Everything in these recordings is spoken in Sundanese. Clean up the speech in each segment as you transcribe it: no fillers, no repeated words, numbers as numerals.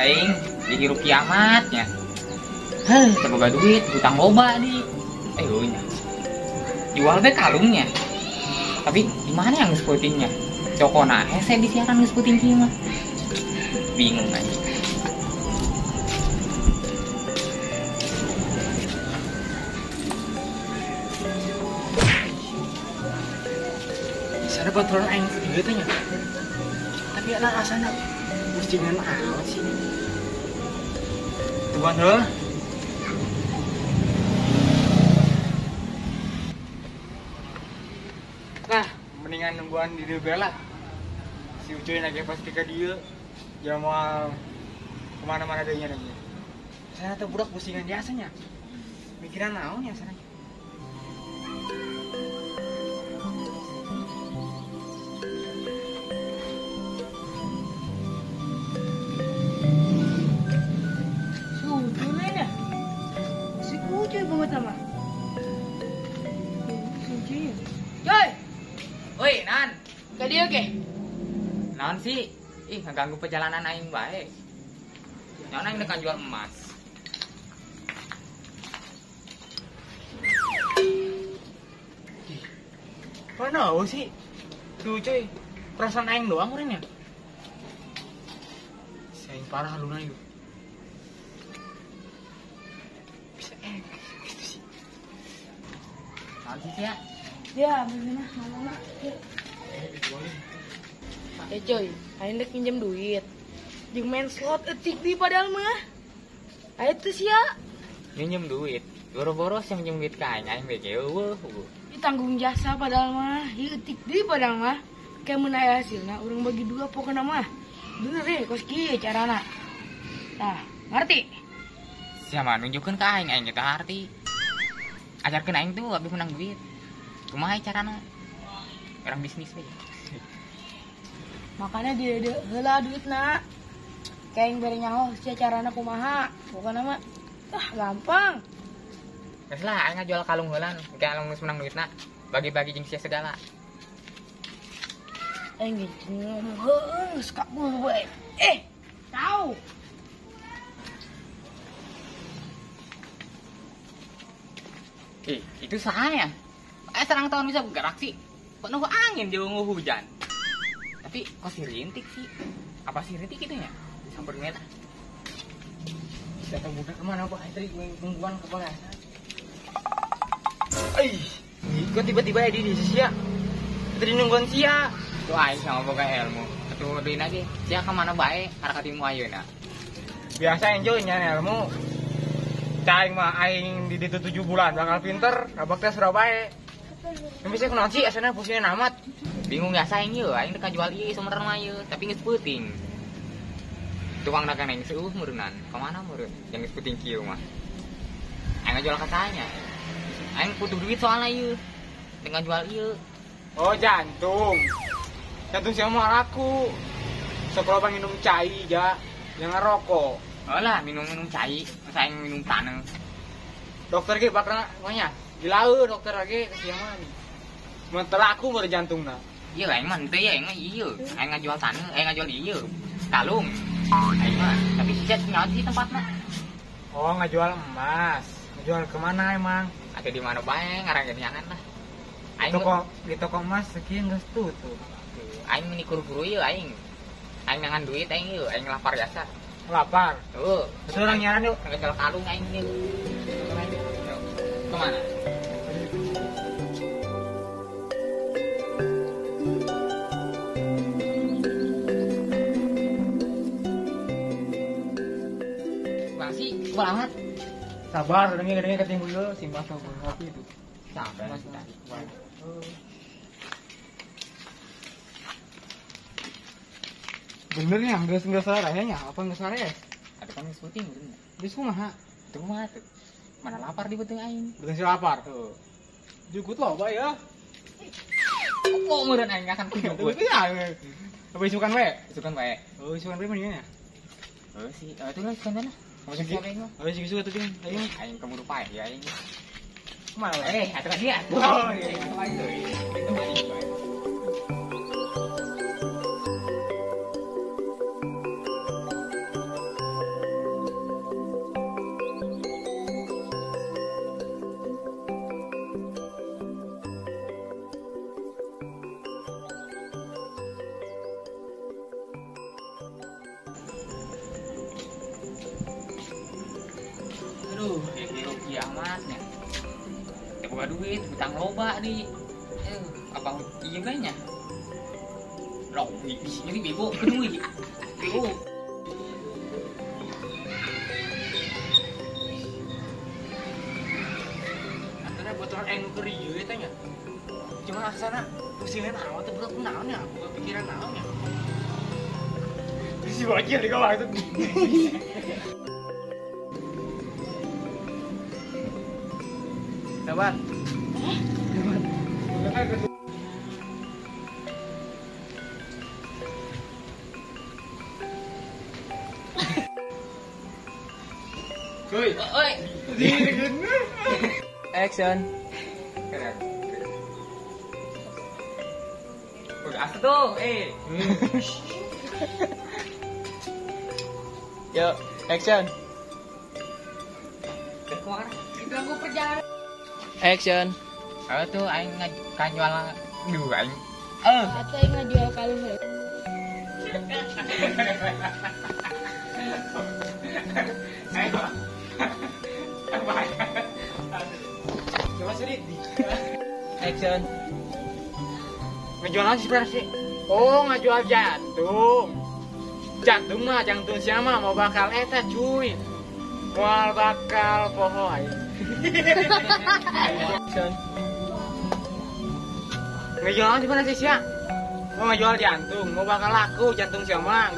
Aing dihirup kiamatnya. Heh, teu boga duit, hutang loba di. Nya. Jual be kalungnya. Tapi gimana yang geus peutingnya? Cokona hese disiaran geus peuting kieu mah. Bingung aing. Sana patron aing ketiga teh nya. Tapi ana rasana pusingan amat sih. Tuan heuh. Nah, mendingan nungguan di dieu lah. Si Ucuy lagi pasti ke dieu. Jangan mau kemana-mana deui nya lagi. Sana teh budak pusingan biasanya. Mikiran naon ya sana. Si Ucuy banget sama. Si Ucuy. Coy. Oi, Nan. Ke dia ke? Naon sih? Ih, ngeganggu perjalanan aing bae. Naon aing dekan jual emas. Mana sih? Tuh cuy, perasaan aing doang meureun ya. Si aing parah haluna ieu. Bisa gitu sih. Naon sih ya? Ya, bagaimana lama-lama. Ya coy, aing dek minjem duit. Jeung main slot etik di padahal mah. Ayo tuh sia. Minjem duit. Boro-boro sih minjem duit ka aing, aing bege eueuh. Ieu tanggung jasa padahal mah, ieu etik deui padahal mah. Kayak mun aya hasilna urang bagi dua pokona mah. Bener deh, kos kieu carana. Tah, ngerti? Sia mah nunjukkeun ka aing, aing kita ngerti. Ajarkeun aing tuh abis menang duit. Kumaha carana? Orang bisnis we. Makanya dia heula duitna. Kayak yang bere nyaho sia carana kumaha. Pokona mah ah gampang. Geus lah aing ngajual kalung heula, engke kalung geus menang duitna, bagi-bagi jeung sia segala. Aing geus ngomong heueuh geus kabur bae. Tahu. Itu saya. Serang tahun bisa bergerak sih. Kok nunggu angin jauh nunggu hujan. Tapi kok si rintik sih? Apa si rintik itu ya? Samperin merah. Siapa budak kemana pak? Tadi gue nungguan ke bawah. Kok tiba-tiba ya di sia? Tadi nungguan sia. Tuh aing sama boga ilmu. Atuh deui lagi. Sia kemana bae? Karena katimu ayeuna. Biasa enjoy nyan ilmu. Caing mah aing di ditu 7 bulan bakal pinter, abak teh Surabaya. Yang bisa kunaon sih asana pusingnya amat. Bingung ya saing ieu, aing deka jual ieu semeter mah ieu, tapi geus peuting. Tukang dagang aing seueuh meureunnan. Ka mana meureun? Yang geus peuting kieu mah. Aing ngajual ka saanya. Aing butuh duit soalna ieu. Dengan jual ieu. Oh, jantung. Jantung sia mah laku. Sok loba minum cai ja, jangan rokok. Oh lah, minum-minum cai, masa aing minum taneuh. Dokter ge bakal mah gila dokter lagi ke sia mah nih. Mun teu laku meureun jantungna. Iya, aing mah henteu ya, aing mah ieu. Aing ngajual taneuh, aing ngajual ieu. Kalung. Aing mah, tapi sia nyaho sih tempatna. Oh, ngajual emas. Ngajual kemana emang? Atau di mana bae ngarang nyangan lah. Aing di toko emas sekian geus tutup. Aing meni kuru-kuru ieu aing. Aing nangan duit aing ieu, aing lapar biasa. Lapar. Tuh, itu orang nyaran yuk. Ngajual kalung aing ieu. Kemana? Masih banget. Sabar, dengi ketemu dulu si Mas ngopi itu. Sabar masih tadi. Bener ya, nggak salah ya, apa nggak salah ya? Ada kan geus peuting bener. Geus kumaha? Itu kumaha tuh? Mana lapar di beuteung aing. Beuteung si lapar. Tuh. Jukut loba ya. Opo meureun aing akan ku jukut. Apa isukan we? Isukan wae. Oh, isukan we mendingan ya? Oh sih, itu lah isukan lah. Masuk gitu. Oh, sih isukan tuh aing. Aing keburu paeh ya aing. Kemana? Atuh dia. Oh, iya. Itu mah. Kiamatnya. Teu boga duit, hutang loba di. Apa ieu bae nya? Loh, ini bego kedui. Bego. Antara botol aing nu keur ieu eta nya. Cuma asana pusingnya naon teh budak naon nya, buka pikiran naon nya. Si bocil di bawah itu. Sabar. Cuy. Oi. Action. Udah asa tuh, eh. Yuk, action. Ganggu perjalanan. Action. Kalau tuh aing ngajual duh aing. Atau aing ngajual kalung. Coba sih. Action. Ngejual apa sih berarti? Oh, ngejual jantung. Jantung mah jantung siapa mau bakal eta cuy. Mau bakal poho aing. Action. Ngejual apa di mana sih sia? Mau ngejual jantung, mau bakal laku jantung siapa?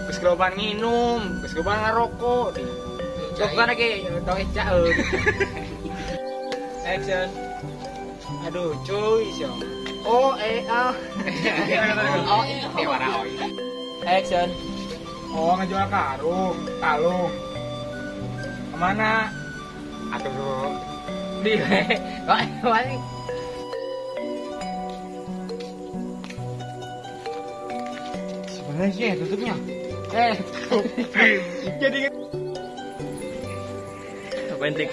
Geus geroban nginum, geus geroban ngarokok. Bukan lagi tong eca. Action. Aduh, cuy siapa? O E A. O I T warna O I. Action. Oh, ngejual karung, kalung. Kemana? Atuh di balik. Sebenarnya sih tutupnya. Jadi bentik.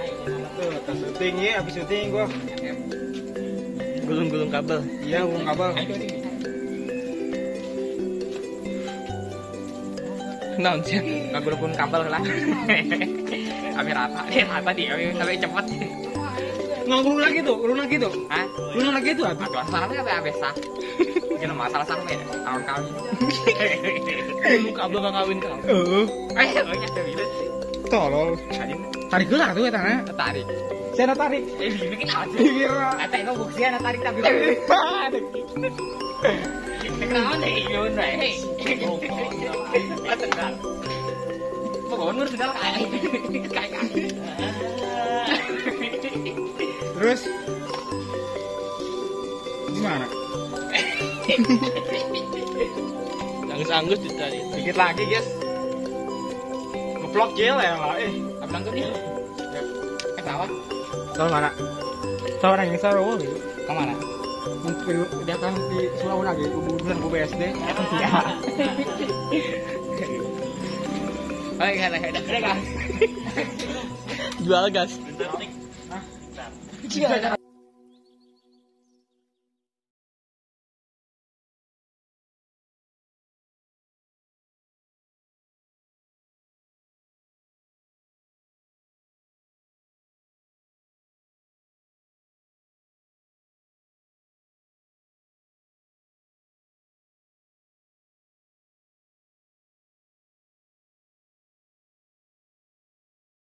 Tuh, tas syuting ya, habis syuting gua. Gulung-gulung kabel. Iya, gulung kabel. Naon sih? Ngagulung kabel lah. Kami rata, rata di, kami cepet. Ngagulung lagi tuh, ulun lagi tuh. Hah? Ulun lagi tuh. Aduh, salah apa biasa. Mungkin masalah sama ya, tahun kawin. Lu kabel gak kawin kau. Heeh. Banyak tuh gitu. Tolol. Tarik gelar tuh ya tanah. Tarik. Saya nak tarik. Bikin aja. Eta itu buktinya nak tarik tapi. Kenapa nih? Gimana? Hei. Tegal. Pokoknya nur tegal kayak kayak. Terus gimana? Anggus-anggus tadi. Dikit lagi, guys. Ngeplok gel ya lah. Abang tuh dia. Sawah. Sawah mana? Sawah yang sawah gitu. Kemana? Mungkin dia kan di Sulawesi lagi, bulan BSD. Iya. Oke, udah. Jual gas. Hah?